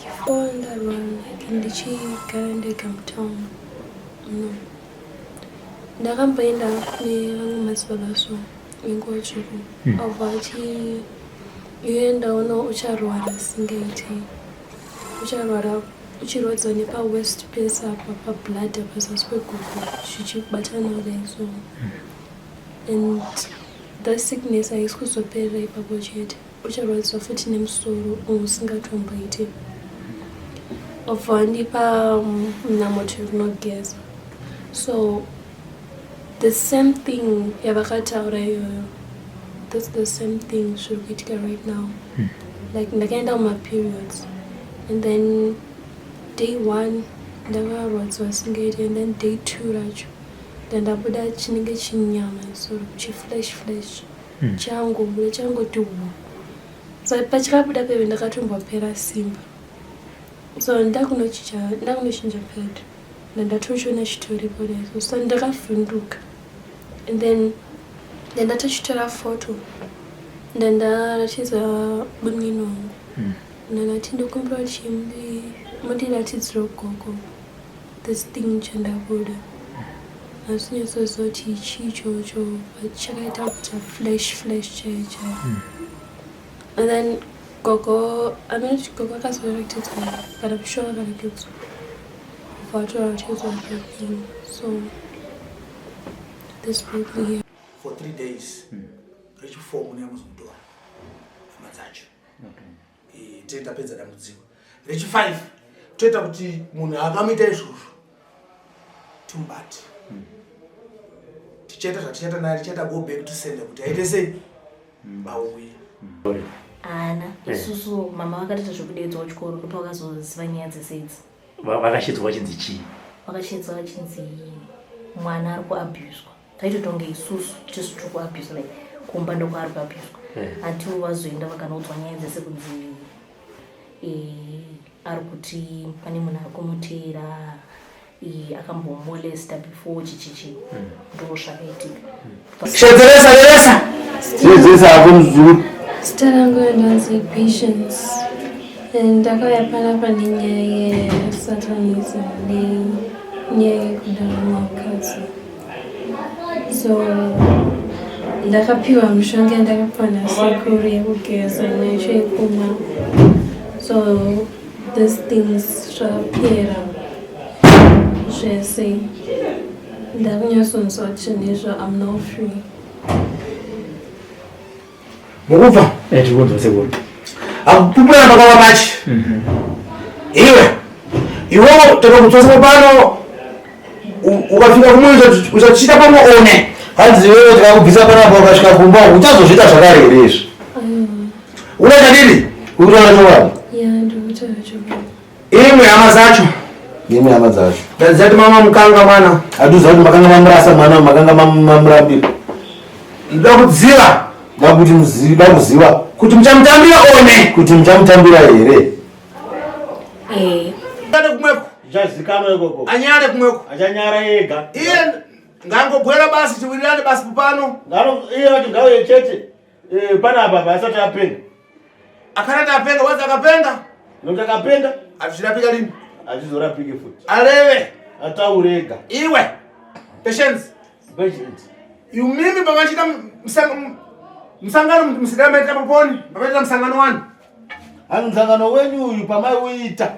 Before ndarwara, like ndichigara ndega mutown no, ndakamboenda kune vamwe madzibaba so venguva tsvuku. Abva ati, iwe ndaona ucharwara singaite, ucharwara uchirwadziwa nepawaist pese apa, pabladder, pazasi peguvhu, zvichibatana kudai so. And that sickness haisi kuzoperera ipapo chete, ucharwadziwa futi nemusoro usingatomboiti. Obva wandipa munamoto yekunogeza. So the same thing yavakataura iyoyo, that's the same thing zviri kuitika right now. Like ndakaenda mumaperiods and then day one ndakarwadziwa singaiti, and then day two racho ndandabuda chinenge chinyama so chiflesh flesh changobuda, changoti hu. So pachikabuda peve ndakatombopera simba, so ndakunochinja pad, ndandatochiona chitoripo daiso, so ndakavhunduka. And then ndandatochitora photo, ndandaratidza munini wangu. Ndandati, ndokumbira kuti mundiratidzire gogo this thing chandabuda. Hasinyatsoziva kuti chii ichocho, but chakaita kuita flesh flesh chaiyo chaiyo. And then gogo aminoti gogo akazoratidzwa, but I'm sure akaratidzwa, vatoratidzwa the thing. So this brought me here. For 3 days, rechi4 munoya muzomutora hama dzacho. Tee tapedza dambudziko. Rechi5 toita kuti munhu akamuita izvozvo timubate. Tichaita zvatichaita naye, tichaita go back to sender kuti aite sei, vauye. Haana. Isusu mama vakatoita zvekudedzwa kuchikoro, ndipo vakazoziva nyaya dzese idzi. Vakashedzwa vachinzi chii? Vakashedzwa vachinzi mwana ari kuabhuswa. Taitotonge isusu tisu tiri kuabhuswa, like kumba ndokwaari kuabhuswa. Until vazoenda vakanoudzwa nyaya dzese kunzi ari kuti pane munhu ari kumuteera, akambomolesta before, chichichi, ndo zvakaitika. Shedzeresa, revesa. Sedzesa ako, muzukuru. Zita rangu ndonzi Patience. Ndakauya panapa nenyaya yesatanism nenyaya yekuda mukadzi. So ndakapiwa mishonga yandakapiwa nasekuru yekugeza nacho yekumwa. So these things zvapera zvese, ndakunyatsonzwa kuti zvinhu I'm now free. Mukubva? Tiri kunzwa, sekuru. Akupupura pakava pachi iwe, iwewo takakutsosa pano. Ukafika kumwe uchachiita pamwe one. Hanzi iwewe tikakubvisa panapa, ukasvika kumba uchazozviita zvakare here izvi? Aiwa. Unoita dini? Urikutaura chokwadi? Ya, ndikutaura chokwadi. Imwe hama dzacho. Imwe hama dzacho. Ndadzati mama mukanga mwana. Hatiziva kuti makanga mamurasa mwana, makanga mamurambira. Ndoda kuziva. Dakuti dakuziva kuti muchamutambira one. Kuti muchamutambira here? Eh. Ane kumweko. Zvichazikanwa ikoko. Anyare kumweko. Achanyara ega. Iye ngangobwera basi, tiwirirane basi pano. Iye vati ngauye chete. Panapa pasati apenga. Akanati apenga, wazi akapenga. Nokuti akapenga. Hazvichirapika lini. Achizorapike futi. Aleve. Ataure ega. Iwe Patience. Patience. Imimi pamachita musangano musidai maitira paponi, pamaitira musangano wani? Hanzi musangano wenyu uyu pamaiuita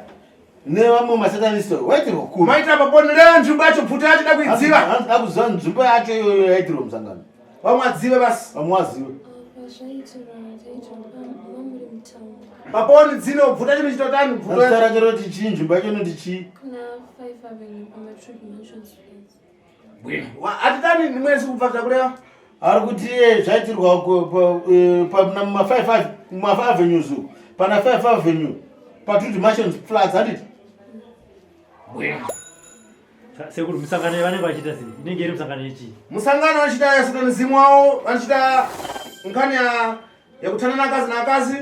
nevamwe masatanist waitirwa kuri? Maitira paponi leo, nzvimbo yacho, pfuta yacho dakuidziva. Hanzi dakuziva nzvimbo yacho iyoyo yaitirwa musangano. Vamwe adzive basi. Vamwe azive. Pazvaitirwa, taitirwa mamuri mutauni. Paponi dzino bvuta chino chitotani bvuta. Zita racho roti chii? Nzvimbo yacho inoti chii? Kuna 5 Avenue, pamaTrude Mansions Flats. Hatitani nimwezi kubva zvakureva. Ari kuti iye zvaitirwa muma avenues uku, pana 5 Avenue, paTrude Mansions Flats, handiti? Sekuru, misangano yavanenge vachiita sei? Inenge iri misangano yechii? Musangano vanochita yasatanism wavo, vanochita nkhani ya yakutana nakazi nakazi.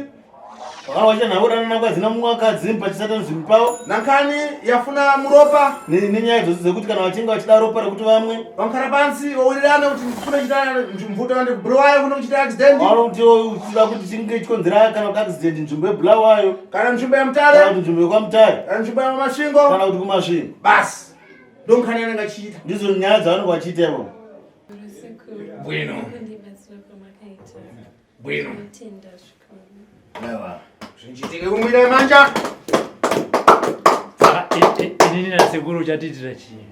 Vakanga vachiita nhaurirano kwadzina mumwe akadzi pachisatanism pavo. Nankani yafuna muropa. Nenyaya idzodzo dzekuti kana vachinge vachida ropa rekuti vamwe. Vankara pansi vowirirana kuti kufuna kuchita mvuto kana Bulawayo kuno kuchita accident. Vanoti uchida kuti chinge chikonzera kana kuti accident nzvimbo yeBulawayo. Kana nzvimbo yaMutare. Kana kuti nzvimbo yekwaMutare. Kana nzvimbo yaMasvingo. Kana kuti kuMasvingo. Basi. Ndonkani yanenge achiita. Ndidzo nyaya dzavanenge vachiita ivo. Bwino. Bwino. Zvinchitike kumwira manja. Inini nasekuru uchatiitira chii?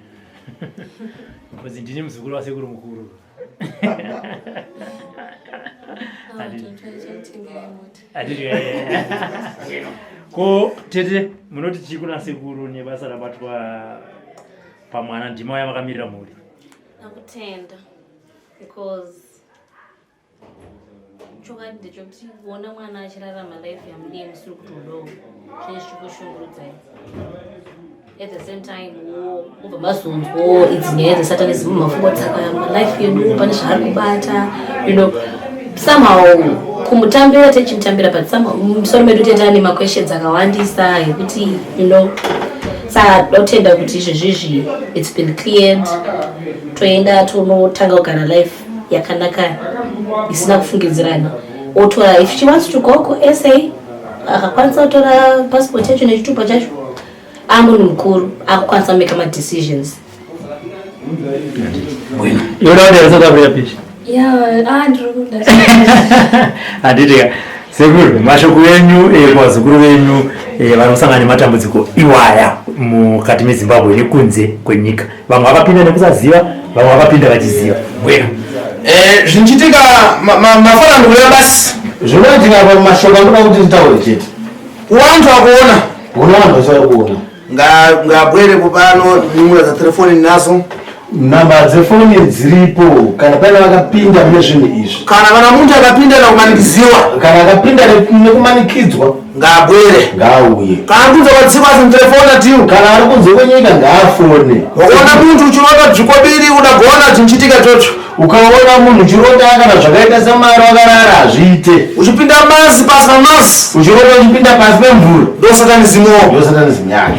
Because ndini muzukuru wasekuru mukuru. Ko tete munoti chii kuna sekuru nebasa rabatwa pamwana ndima yamakamirira mhuri? Nakutenda because chokwadi ndechekuti kuona mwana achirarama life yamunee musiri kutodawo zvinenge zvichikushungurudzai. At the same time wo mobva mazonzwawo idzi nyaya dzesatanism mumafungwa tsaka life yedu pane zvaari kubata, somehow kumutambira techimutambira, but somehow mumusoro medu tete ane maquestions akawandisa ekuti saka dotenda kuti izvezvizvi it's been cleared, toenda tonotanga kugara life yakanaka isina kufungidzirana. Otora, if she wants to go kuSA, akakwanisa kutora passport yacho nechitupa chacho, amunhu mukuru akukwanisa kumeka madecisions. Yoda kuti South Africa pishi. Yeah, ah, ndiri kuda. Handiti sekuru, mashoko enyu kuvazukuru venyu vanosangana nematambudziko iwaya mukati meZimbabwe nekunze kwenyika, vamwe vakapinda nekusaziva, vamwe vakapinda vachiziva. Bwino. Zvinchitika mafana ndikureva basi. Zvinoitika pamashoko anoda kuti nditaure chete. Wantu akuona. Una vanhu vese vari kuona. Ngabwere kupano numero dza telefoni nazo. Namba dzefoni dziripo kana paine vakapinda mune zvinhu izvi. Kana muntu akapinda nakumanikiziwa. Kana akapinda nekumanikidzwa. Ngabwere. Ngauye. Kana kunze kwadzikwa asi telefoni atiyo. Kana ari kunze kwenyika ngaafone. Ukaona muntu uchirota dzvikobiri udagona chinchitika chocho. Ukaona munhu uchirota kana zvakaita semari wakarara, hazviite. Uchipinda mazi pasi pamazi. Uchirota uchipinda pasi pemvura. Ndo satanism. Ndo satanism yake.